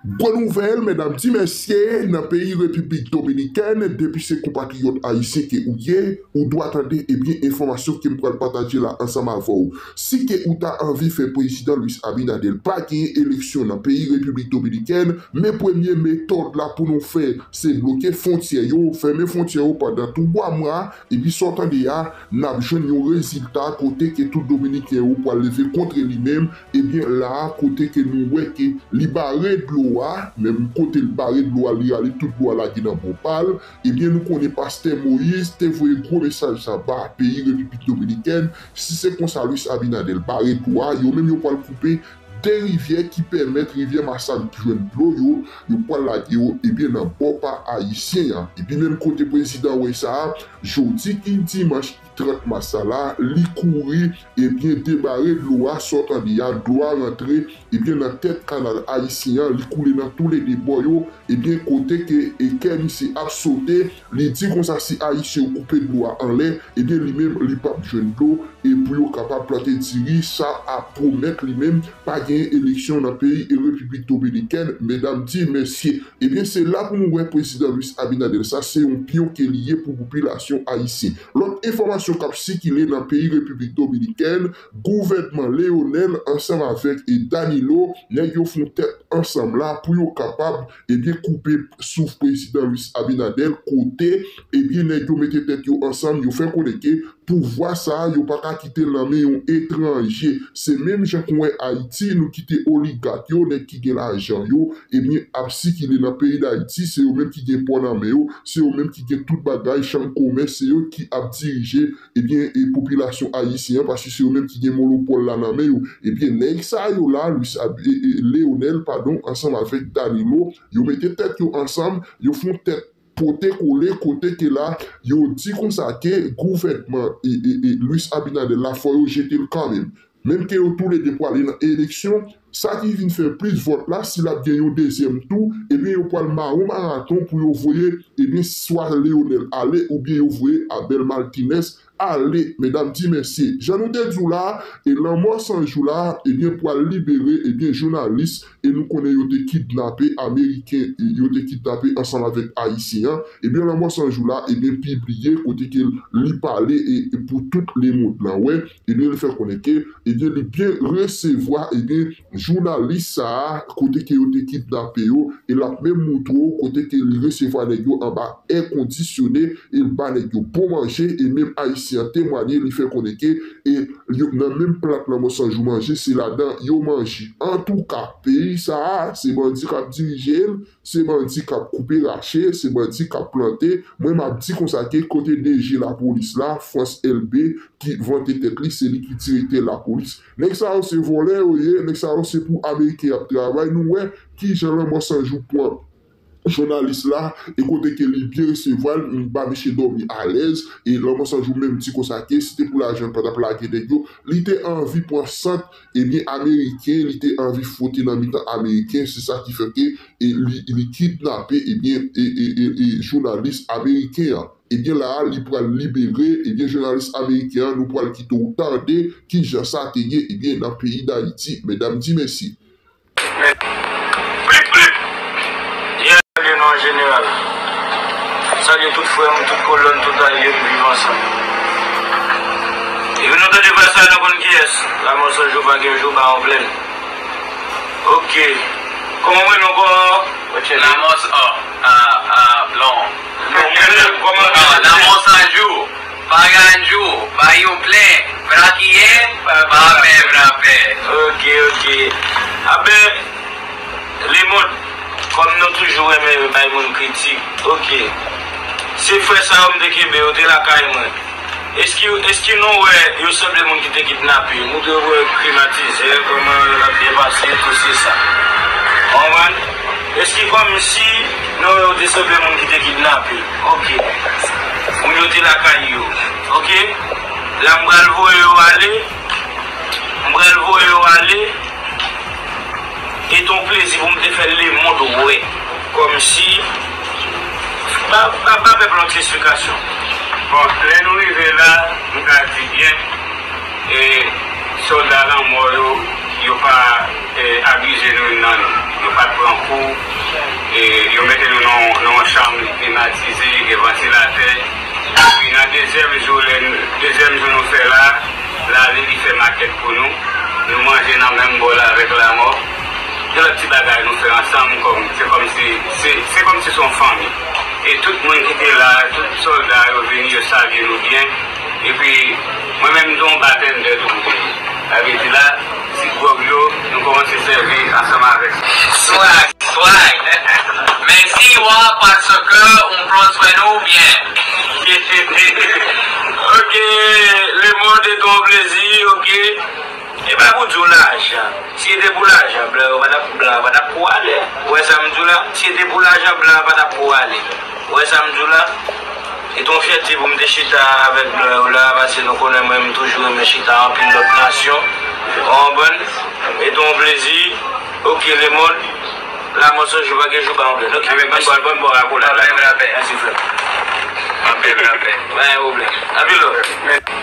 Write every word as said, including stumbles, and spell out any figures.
Gwo nouvèl, medam, ti mesye, nan peyi Repiblik Dominikèn, depi se konpatriyòt ayisyen ke ou ye, ou dwa tande, ebyen, enfòmasyon ke m pral pataje la ansanm avè w. Si ke ou ta anvi fè Prezidan Luis Abinader pa genyen eleksyon nan peyi Repiblik Dominikèn, men premye metòd la pou nou fè, se bloke fwontyè yo, fèmen fwontyè yo pandan twa mwa, epi sa w tande a, n ap jwenn yon rezilta kote ke tout Dominiken yo pral leve kont li menm, ebyen, la a, kote ke nou wè ke li bare dlo a, menm kote li bare dlo a, li rale tout dlo a lage nan bò pa l, ebyen, nou konnen Pastè Moïse te voye gwo mesaj sa ba peyi Repiblik Dominikèn, si se konsa Luis Abinader bare dlo a, yo menm yo pral koupe de rivyè ki pèmèt rivyè Masak jwenn dlo yo, yo pral lage yo, ebyen, nan bò pa ayisyen an. Epi menm kote prezidan wè sa a, jodi ki dimanch trant mas sa la, li kouri, ebyen, debare dlo a, sa w tande a, dlo a rantre, ebyen, nan tèt kanal ayisyen an, li koule nan toulede bò yo, ebyen, kote ke, e, kè misye ap sote, li di konsa si ayisyen yo koupe dlo a anlè, ebyen, li menm, li p ap jwenn dlo, e pou yo kapab plante diri, sa ap pwomèt li menm, pa genyen eleksyon nan peyi e Repiblik Dominikèn, medam, di mesye. Ebyen, se la pou nou wè prezidan Luis Abinader, sa se yon pyon ke li ye pou popilasyon ayisyen. Lòt enfòmasyon k ap sikile nan peyi Repiblik Dominikèn, gouvènman Leonel ansanm avèk, e, Danilo, nèg yo fè yon tèt ansanm la pou yo kapab, ebyen, koupe souf prezidan Luis Abinader, kote, ebyen, nèg yo mete tèt yo ansanm, yo fè konnen ke pouvwa sa a, yo pa ka kite l nan men yon etranje. Se menm jan k ou wè Ayiti, nou kite oligak yo, nèg ki gen lajan yo, ebyen, ap sikile nan peyi Dayiti, se yo menm ki gen pò nan men yo, se yo menm ki gen tout bagay, chanm komès, se yo ki ap dirije, ebyen, e popilasyon ayisyen an, paske se yo menm ki gen monopòl la nan men yo. Ebyen, nèg sa yo la, Luis Ab-, e, e, Leonel, padon, ansanm avèk Danilo, yo mete tèt yo ansanm, yo fè yon tèt pote kole kote ke la, yo di konsa ke gouvènman, e, e, e, Luis Abinader la, fò yo jete l kanmenm. Menm ke yo toulede pwale nan eleksyon, sa ki vin fè plis vòt la, si l ap gen yon dezyèm tou, ebyen, yo pral mare yon maraton pou yo voye, ebyen, swa Leonel ale oubyen yo voye Abel Martinez ale, medam, di mesye. Jan nou te di w la, e lanmò san jou la, ebyen, pral libere, ebyen, jounalis, e nou konnen yo te kidnape Ameriken, e yo te kidnape ansanm avèk Ayisyen an, ebyen, lanmò san jou la, ebyen, pibliye kote ke li pale, e, e pou tout lemonn lan wè, ebyen, li fè konnen ke, ebyen, li byen resevwa, ebyen, jounalis sa a, kote ke yo te kidnape yo, e l ap menm moutre w kote ke li resevwa nèg yo anba è kondisyone, e l ba nèg yo bon manje, e menm Ayisyen an temwanye, li fè konnen ke, e yo, nan menm plat lanmò san jou manje, se ladan yo manje. Antouka, peyi sa a, se bandi k ap dirije l, se bandi k ap koupe rache, se bandi k ap plante. Mwen, m ap di konsa ke kote D G lapolis la, Frantz Elbé, ki vante tèt li, se li ki direktè lapolis. Nèg sa yo se vòlè yo ye, nèg sa yo se pou Ameriken y ap travay. Nou wè kijan lanmò san jou pran jounalis la, e kote ke li byen resevwa l, li ba misye dòmi alèz, e lanmò san jou menm di konsa ke si te pou lajan l pa t ap lage nèg yo, li te anvi pran sant, ebyen, Ameriken, li te anvi fwote nan mitan Ameriken, se sa ki fè ke, e li, li kidnape, ebyen, e, e, e, e jounalis Ameriken an. Ebyen, la a, li pral libere, ebyen, jounalis Ameriken an, nou pral kite w tande kijan sa te ye, ebyen, nan peyi Dayiti. Medam, di mesye. Plip, plip! Salye nou an jeneral. Salye tout frè m, tout kolòn, tout alye m, viv ansanm. Epi nou tande vwa sa, nou konn kiyès. Lanmò san jou pa gen jou, bawon plèn. Ok. Kòman w rele ankò? Lanmò san, ah, ah, ah, non. Non, mwen, kòman w rele? Ah, lanmò san jou. Paranjou, Bayou plen, Brakiyen, Papè, Papè. Ok, ok. Aben, lemonn, kòm nou toujou renmen bay moun kritik, ok. Se frè sa yo m te kenbe, yo te lakay mwen. Eski, eski nou wè yo sanble moun ki te kidnape? Nou te wè klimatizè, kòman l ap depase, tout se sa. Ou konprann? Eski kòmsi nou wè yo te sanble moun ki te kidnape? Ok. Moun yo te lakay yo. Ok? La m pral voye yo ale. M pral voye yo ale. E te yon plezi pou m te fè lemonn wè. Kòmsi. Pa, pa, pa pèp lan ti esplikasyon. Bon, lè nou rive la, m ka di byen, e sòlda lanmò yo, yo pa, e, abize nou nan, nou pa t pran kou. Chanm li klimatize, gen vantilatè. Epi nan dezyèm jou, lè n-, dezyèm jou nou fè la, l ale, li fè makèt pou nou. Nou manje nan menm bòl avèk Lamò. Gen lòt ti bagay nou fè ansanm, kòm, se kòmsi, se, se kòmsi se yon fanmi. E tout moun ki te la, tout sòlda yo vini, yo salye nou byen. Epi, mwen menm, m te yon batendè tou. Sa vle di la, ti gwòg yo, nou kòmanse sèvi ansanm avèk. Swag, swag. Mèsi, wa, paske ou pran swen nou byen. Ok, lemonn, se te yon plezi, ok. E pa pou di w lajan. Si se te pou lajan, blan yo pa t ap, blan yo pa t ap pou ale. Ou wè sa m di w la? Si se te pou lajan, blan yo pa t ap pou ale. Ou wè sa m di w la? Se te yon fyète pou m te chita avèk blan yo la, paske nou konnen mwen, m toujou renmen chita anpil lòt nasyon. Ou konprann? Se te yon plezi. Ok, lemonn. Lamò se jou, pa gen jou pa yon blan. Ok, men bòn bò, bòn bò, akoulad la. Anpil lapè. Mèsi, frè. Anpil lapè. Pa gen pwoblèm. Anpil love.